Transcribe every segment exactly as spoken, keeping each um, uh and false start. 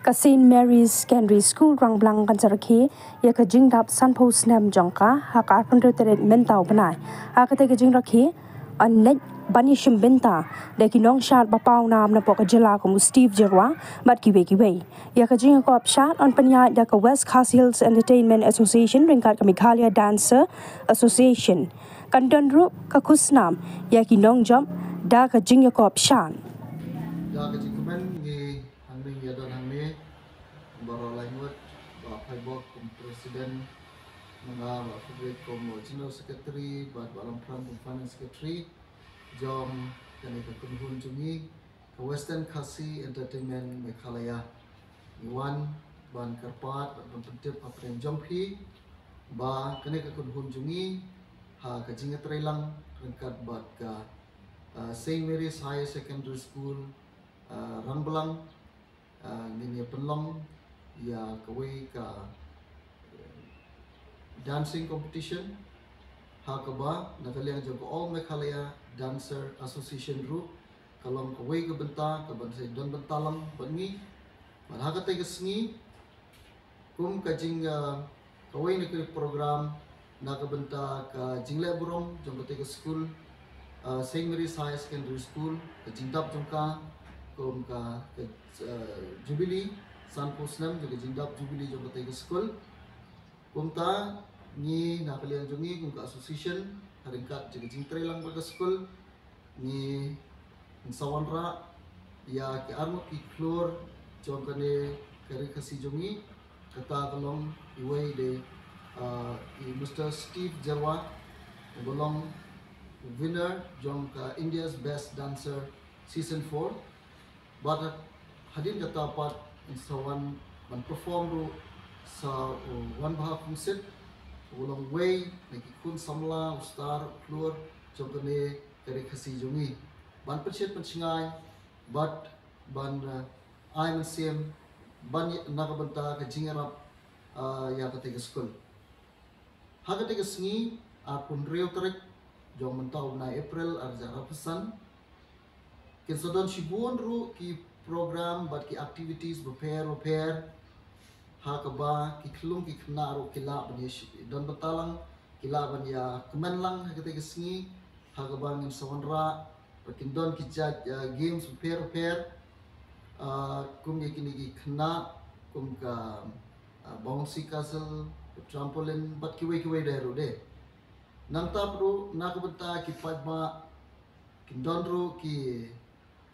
Ka Saint Mary's Secondary School Rangblang kan sa rakhe ïa ka jingdap sanphew snem jong ka ha ka arphew tarik mynta u bnai. Ha katei ka jingrakhe yn leit ban ïashim bynta da ki nongshad ba pawnam napoh ka jylla kum u Steve Jyrwa bad kiwei kiwei. Ïa ka jingïakop shad yn pynïaid da ka West Khasi Hills Entertainment Association ryngkat ka Meghalaya Dancer Association. Kan don ruh ka khusnam ïa ki nongjop da ka jingïakop shad. Da ka jingkmen ngi hangne, ïa don hangne Bah Rawlai Ngut, Bah Phaibok kum president, mynta Bah Frederick kum general secretary bad Bah Lamphrang kum finance secretary jong kane ka kynhun jong ngi, ka Western Khasi Entertainment Meghalaya. Ngi wan ban kyrpad bad ban pyntip hapdeng jong phi ba kane ka kynhun jong ngi ha ka jingïatreilang ryngkat bad ka, uh, Saint Mary's Higher Secondary School, uh, Rangblang, uh, ngin ïa pynlong ïa kawei ka, uh, dancing competition, ha kaba na ka liang jong ka All Meghalaya Dancer Association ruh ka long kawei ka bynta kaban sa don bynta lang bad ngi. Bad ha katei ka sngi kum ka jing, uh, kawei na ka program na ka bynta ka jingleh burom jong katei ka skul, uh, Saint Mary's Higher Secondary School, ka jingdap jong ka kum ka, ka, uh, jubilee, sanphew snem jong ka jingdap jubilee jong katei ka skul. Kumta ngi na ka liang jong ngi kum ka association, ha ryngkat jong ka jingtreilang bad ka skul, ngi, ngi sa wanrah ïa ki arngut ki khlur jong kane ka ri Khasi jong ngi. Kata ka long iwei de, uh, i Mister Steve Jyrwa, uba long winner jong ka India's Best Dancer Season four. Bad hadien kata pat ngi sa wan ban perform ruh sa u Wanbha Khongsit, u long uwei na ki khun samla, u star, u khlur jong kane ka ri Khasi jong ngi, ban pynshit pynshngaiñ bad ban, uh, ai mynsiem ban ïa, na ka bynta ka jingïarap, uh, ïa katei ka skul. Ha katei ka sngi, arphew hynriew tarik jong mynta u bnai April arhajar arphew san, kin sa don shibun ruh ki program bad ki activities bapher bapher, ha kaba ki khyllung ki khynnah ruh ki lah ban ïa shi-, don bynta lang, ki lah ban ïa kmen lang ha katei ka sngi, ha kaba ngin sa wanrah ba kin don ki jait, uh, games bapher bapher, uh, kum ïa kine ki khynnah, kum ka, uh, bouncy castle, ka trampoline bad kiwei kiwei de ruh de. Nangta pat ruh na ka bynta ki paidbah kin don ruh ki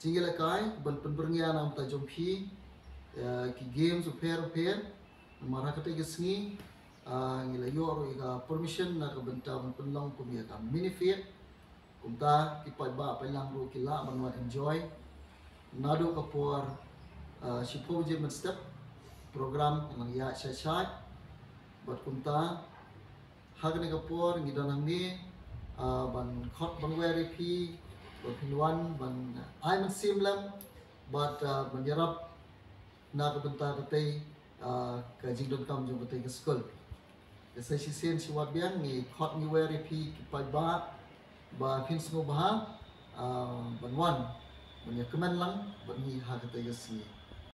jingïalehkai ban pynbyrngia na ka bynta jong phi, uh, ki games bapher bapher. Namar ha katei ka sngi, uh, ngi la ïoh ruh ïa ka permission na ka bynta ban pynlong kum ïa ka mini fete. Kumta ki paidbah paidlang ruh ki lah ban wan enjoy. Naduh ka por, uh, shiphew baje mynstep, program ka nang ïaid shai shai. Bad kumta ha kane ka por ngi don hangne, uh, ban khot ban wer ïa phi ba phin wan ban ai mynsiem lem bad, uh, ban ïarap na ka bynta katei, ah, ka jingdonkam jong katei ka skul. Te sa shisien shi wat biang ngi khot ngi wer ïa phi ki paidbah ba phin sngewbha, ah, ban wan ban ïa kmen lang bad ngi ha katei ka sngi.